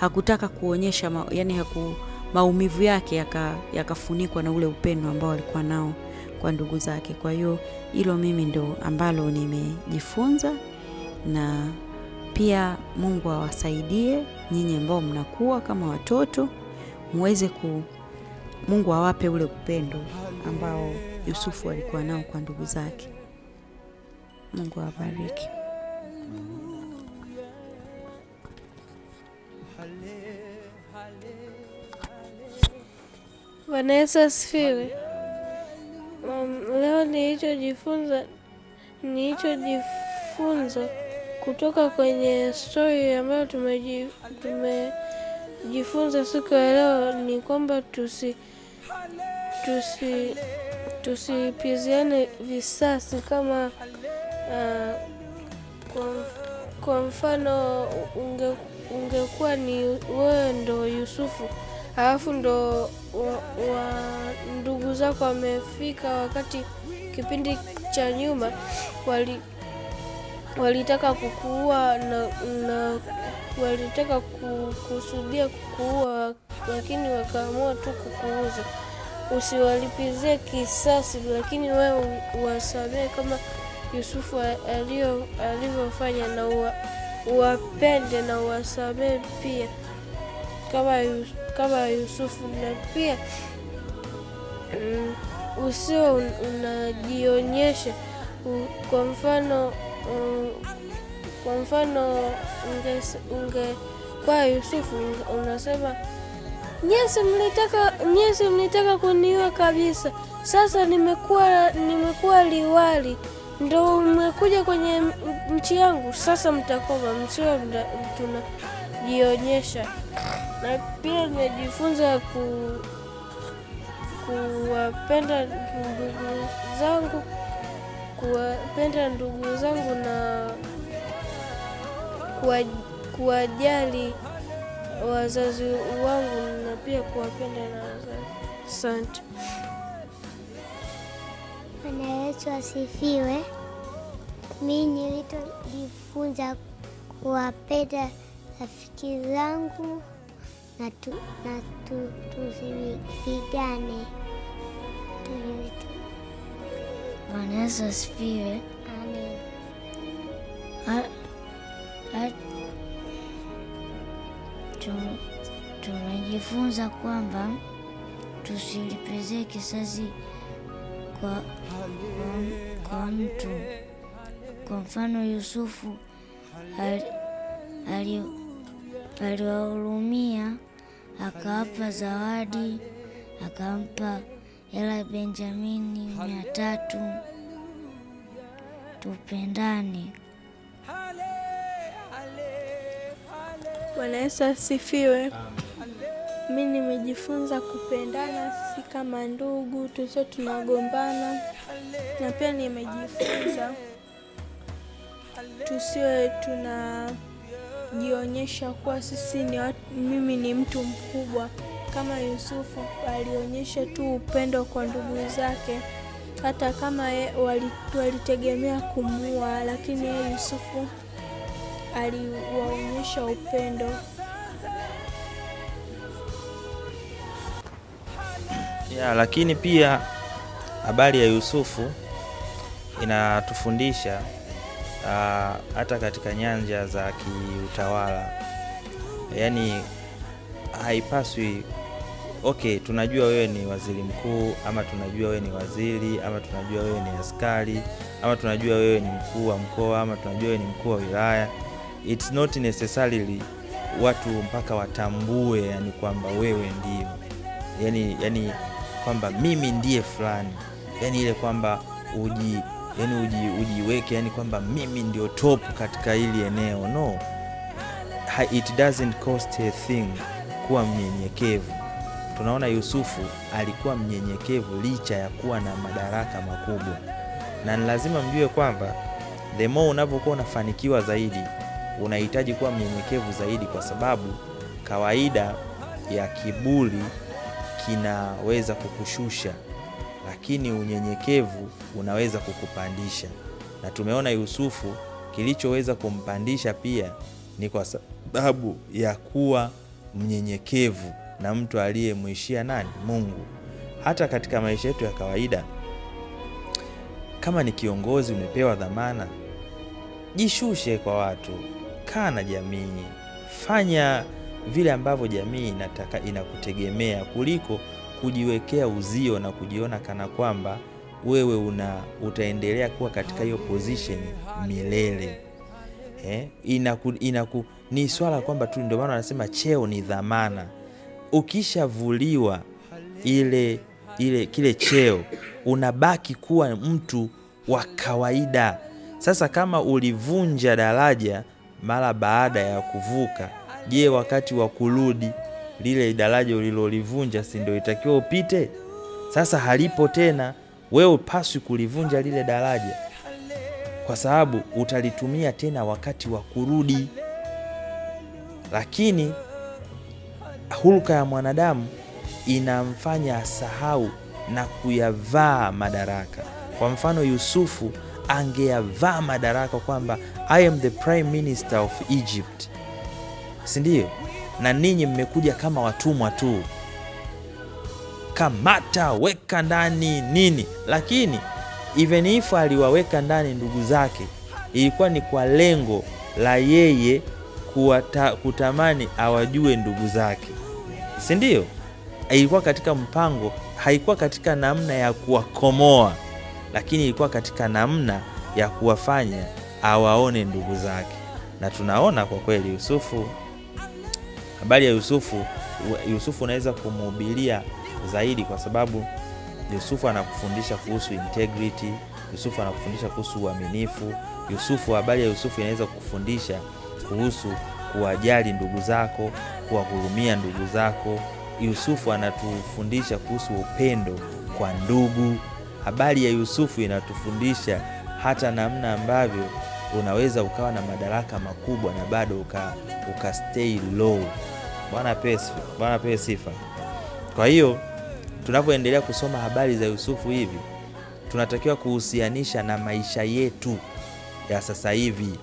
Hakutaka kuonyesha yani maumivu yake yakafunikwa na ule upendo ambao alikuwa nao kwa ndugu zake. Kwa hiyo hilo mimi ndo ambalo nimejifunza, na pia Mungu awasaidie nyinyi ambao mnakuwa kama watoto muweze Mungu awape ule upendo ambao Yusufu alikuwa nao kwa ndugu zake. Mungu awabariki. Bwana Yesu asifiwe. Leo nilichojifunza kutoka kwenye story ambayo tumejifunza siku ya leo ni kwamba tusipiziane visasi kama kwa mfano ungekuwa ni wewe ndo Yusufu alafu ndo wa ndugu zako wamefika wakati kipindi cha nyuma walitaka kukuua na walitaka kukusudia kukuua, lakini wakaamua tu kukuuza. Usiwalipizie kisasi, lakini wewe uwasamehe kama Yusufu alivyofanya, na uwapende na uwasamehe pia kama Yusufu. Na pia usiwe unajionyesha. Kwa mfano ungekuwa Yusufu unasema, nyesi mlitaka kuniua kabisa, sasa nimekuwa liwali, ndo mmekuja kwenye nchi yangu, sasa mtakoma. Msiwe tunajionyesha. Na pia nimejifunza kuwapenda ndugu zangu, kuwapenda ndugu zangu na kuwajali wazazi wangu na pia kuwapenda na wazazi. Asante. Bwana Yesu asifiwe. Mimi nilichojifunza kuwapenda rafiki zangu na tusipigane. Bwana Yesu asifiwe. Amen. Tumejifunza kwamba tusilipizie kisasi kwa mtu. Kwa mfano Yusufu aliwahurumia, akawapa zawadi, akampa hela Benjamini 300. Tupendane. Bwana Yesu asifiwe. Mi nimejifunza kupendana si kama ndugu, tusio tunagombana, na pia nimejifunza tusiwe tunajionyesha kuwa sisi ni watu, mimi ni mtu mkubwa. Kama Yusufu alionyesha tu upendo kwa ndugu zake, hata kama walitegemea kumuua, lakini yeye Yusufu aliwaonyesha upendo. Ya, lakini pia habari ya Yusufu inatufundisha hata katika nyanja za kiutawala, yaani haipaswi okay, tunajua wewe ni waziri mkuu ama tunajua wewe ni waziri ama tunajua wewe ni askari ama tunajua wewe ni mkuu wa mkoa ama tunajua wewe ni mkuu wa wilaya. It's not necessarily watu mpaka watambue yani kwamba wewe ndio yani kwamba mimi ndiye fulani, yani ile kwamba ujiweke yani kwamba mimi ndio top katika hili eneo. No, it doesn't cost a thing kuwa mnyenyekevu. Tunaona Yusufu alikuwa mnyenyekevu licha ya kuwa na madaraka makubwa, na ni lazima mjue kwamba the more unavyokuwa unafanikiwa zaidi unahitaji kuwa mnyenyekevu zaidi, kwa sababu kawaida ya kiburi kinaweza kukushusha, lakini unyenyekevu unaweza kukupandisha. Na tumeona Yusufu kilichoweza kumpandisha pia ni kwa sababu sababu ya kuwa mnyenyekevu na mtu aliyemwishia nani? Mungu. Hata katika maisha yetu ya kawaida, kama ni kiongozi umepewa dhamana, jishushe kwa watu, kaa na jamii, fanya vile ambavyo jamii inataka, inakutegemea, kuliko kujiwekea uzio na kujiona kana kwamba wewe utaendelea kuwa katika hiyo position milele. Ni swala kwamba tu, ndio maana wanasema cheo ni dhamana. Ukishavuliwa ile ile kile cheo, unabaki kuwa mtu wa kawaida. Sasa kama ulivunja daraja mara baada ya kuvuka, je, wakati wa kurudi lile daraja ulilolivunja, si ndio itakiwa upite? Sasa halipo tena, wewe upaswi kulivunja lile daraja kwa sababu utalitumia tena wakati wa kurudi. Lakini hulka ya mwanadamu inamfanya asahau na kuyavaa madaraka. Kwa mfano, Yusufu angeyavaa madaraka kwamba I am the prime minister of Egypt, si ndio? Na ninyi mmekuja kama watumwa tu, kamata, weka ndani nini. Lakini even if aliwaweka ndani ndugu zake, ilikuwa ni kwa lengo la yeye kutamani awajue ndugu zake, si ndio? Ilikuwa katika mpango, haikuwa katika namna ya kuwakomoa, lakini ilikuwa katika namna ya kuwafanya awaone ndugu zake. Na tunaona kwa kweli Yusufu, habari ya Yusufu, Yusufu unaweza kumhubiria zaidi kwa sababu Yusufu anakufundisha kuhusu integrity, Yusufu anakufundisha kuhusu uaminifu. Yusufu, habari ya Yusufu inaweza kukufundisha kuhusu kuwajali ndugu zako, kuwahurumia ndugu zako. Yusufu anatufundisha kuhusu upendo kwa ndugu. Habari ya Yusufu inatufundisha hata namna ambavyo unaweza ukawa na madaraka makubwa na bado uka stay low. Bwana apewe sifa. Kwa hiyo tunapoendelea kusoma habari za Yusufu hivi, tunatakiwa kuhusianisha na maisha yetu ya sasa hivi.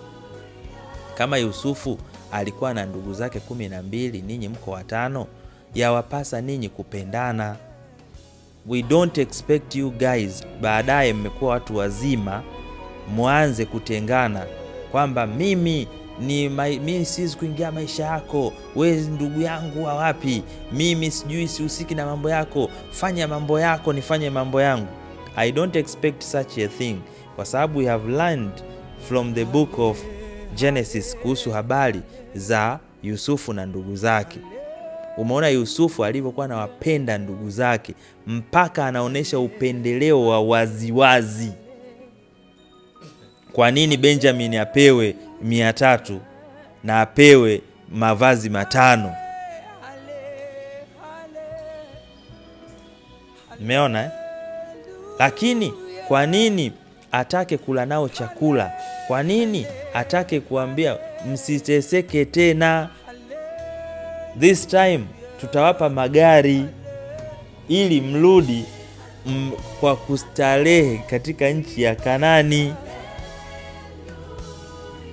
Kama Yusufu alikuwa na ndugu zake 12, ninyi mko watano, yawapasa ninyi kupendana. We don't expect you guys baadaye mmekuwa watu wazima mwanze kutengana kwamba mimi ni mimi siwezi kuingia maisha yako, we ndugu yangu wa wapi, mimi sijui, sihusiki na mambo yako, fanya mambo yako nifanye mambo yangu. I don't expect such a thing, kwa sababu we have learned from the book of Genesis kuhusu habari za Yusufu na ndugu zake. Umeona Yusufu alivyokuwa anawapenda ndugu zake mpaka anaonyesha upendeleo wa waziwazi. Kwa nini Benjamin apewe 300 na apewe mavazi 5? Umeona eh? Lakini kwa nini atake kula nao chakula? Kwa nini atake kuambia msiteseke tena? This time tutawapa magari ili mrudi kwa kustarehe katika nchi ya Kanani,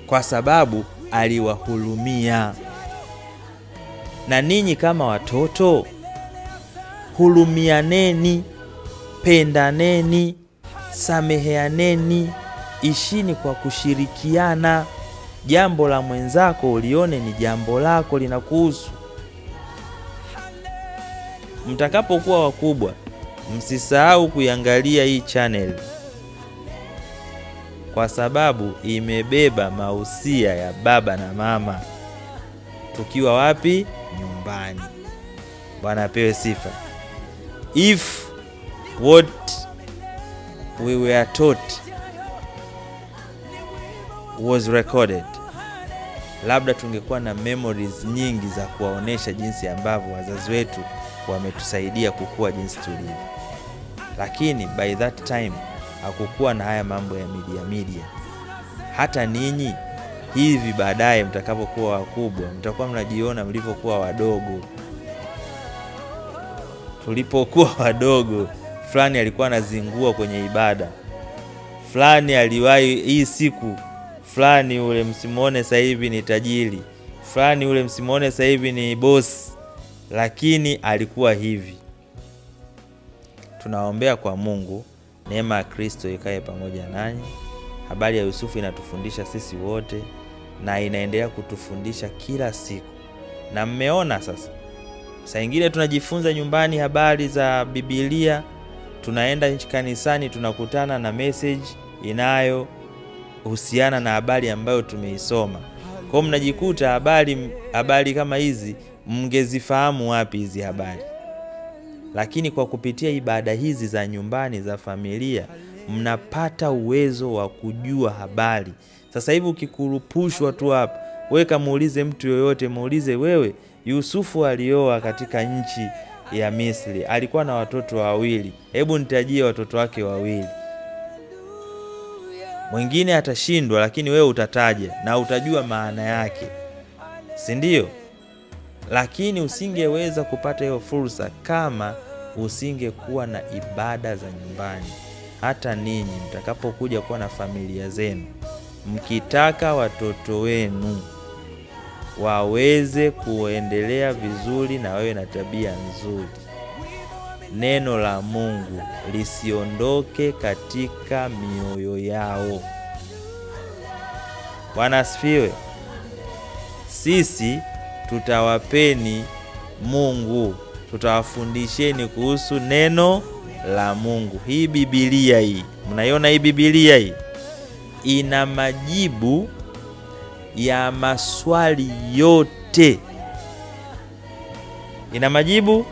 kwa sababu aliwahurumia. Na ninyi kama watoto hurumianeni, pendaneni, sameheaneni, ishini kwa kushirikiana. Jambo la mwenzako ulione ni jambo lako, linakuhusu. Mtakapokuwa wakubwa, msisahau kuiangalia hii channel, kwa sababu imebeba mausia ya baba na mama. Tukiwa wapi? Nyumbani. Bwana apewe sifa. If what we were taught was recorded, labda tungekuwa na memories nyingi za kuwaonesha jinsi ambavyo wazazi wetu wametusaidia kukua jinsi tulivyo, lakini by that time hakukuwa na haya mambo ya media media. Hata ninyi hivi baadaye mtakapokuwa wakubwa mtakuwa mnajiona mlivyokuwa wadogo. Tulipokuwa wadogo, fulani alikuwa anazingua kwenye ibada, fulani aliwahi hii siku fulani, ule msimuone sasa hivi ni tajiri, Fulani ule msimuone sasa hivi ni boss, lakini alikuwa hivi. Tunaombea kwa Mungu neema ya Kristo ikae pamoja nanyi. Habari ya Yusufu inatufundisha sisi wote na inaendelea kutufundisha kila siku, na mmeona sasa, saa ingine tunajifunza nyumbani habari za Biblia, tunaenda kanisani tunakutana na message inayohusiana na habari ambayo tumeisoma. Kwa hiyo mnajikuta habari kama hizi mngezifahamu wapi hizi habari? Lakini kwa kupitia ibada hizi za nyumbani za familia mnapata uwezo wa kujua habari. Sasa hivi ukikurupushwa tu hapa, wewe kamuulize mtu yoyote, muulize wewe, Yusufu alioa katika nchi ya Misri, alikuwa na watoto wawili, hebu nitajie watoto wake wawili. Mwingine atashindwa, lakini wewe utataja na utajua maana yake, si ndio? Lakini usingeweza kupata hiyo fursa kama usingekuwa na ibada za nyumbani. Hata ninyi mtakapokuja kuwa na familia zenu, mkitaka watoto wenu waweze kuendelea vizuri na wawe na tabia nzuri, neno la Mungu lisiondoke katika mioyo yao. Bwana asifiwe. Sisi tutawapeni Mungu, tutawafundisheni kuhusu neno la Mungu. Hii Biblia hii, mnaiona hii Biblia hii ina majibu ya maswali yote, ina majibu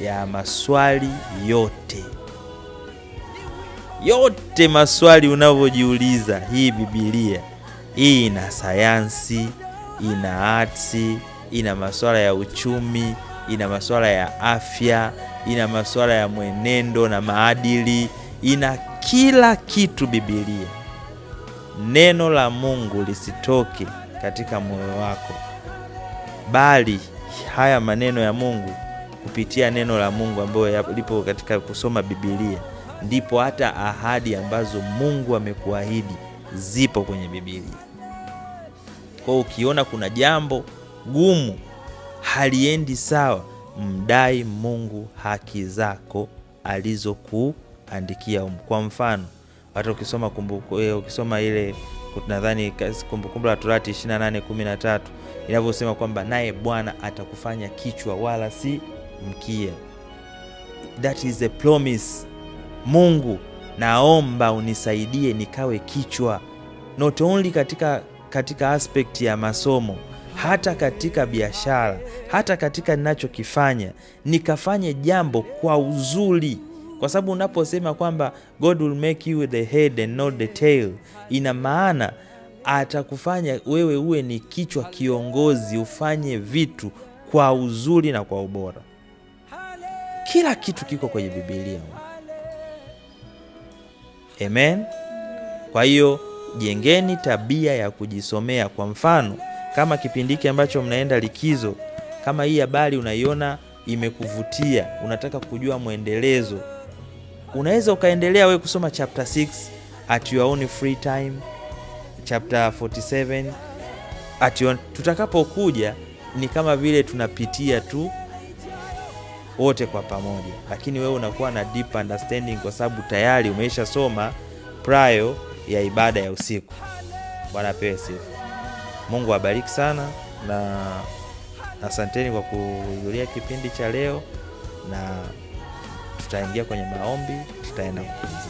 ya maswali yote yote, maswali unavyojiuliza. Hii Biblia hii ina sayansi, ina arts, ina masuala ya uchumi, ina masuala ya afya, ina masuala ya mwenendo na maadili, ina kila kitu Biblia. Neno la Mungu lisitoke katika moyo wako, bali haya maneno ya Mungu kupitia neno la Mungu ambayo lipo katika kusoma Biblia, ndipo hata ahadi ambazo Mungu amekuahidi zipo kwenye Biblia. Kwa ukiona kuna jambo gumu haliendi sawa, mdai Mungu haki zako alizokuandikia. Kwa mfano, hata ukisoma ukisoma ile nadhani Kumbukumbu la Torati 28:13 inavyosema kwamba naye Bwana atakufanya kichwa wala si mkia. That is a promise. Mungu, naomba unisaidie nikawe kichwa, not only katika aspect ya masomo, hata katika biashara, hata katika ninachokifanya, nikafanye jambo kwa uzuri, kwa sababu unaposema kwamba God will make you the head and not the tail, ina maana atakufanya wewe uwe ni kichwa, kiongozi, ufanye vitu kwa uzuri na kwa ubora. Kila kitu kiko kwenye Biblia. Amen. Kwa hiyo jengeni tabia ya kujisomea. Kwa mfano, kama kipindi hiki ambacho mnaenda likizo, kama hii habari unaiona imekuvutia, unataka kujua mwendelezo, unaweza ukaendelea wewe kusoma chapter 6 at your own free time, chapter 47 at your... Tutakapokuja ni kama vile tunapitia tu wote kwa pamoja, lakini wewe unakuwa na deep understanding kwa sababu tayari umeshasoma prior ya ibada ya usiku. Bwana apewe sifa. Mungu awabariki sana na asanteni kwa kuhudhuria kipindi cha leo, na tutaingia kwenye maombi, tutaenda kupumzika.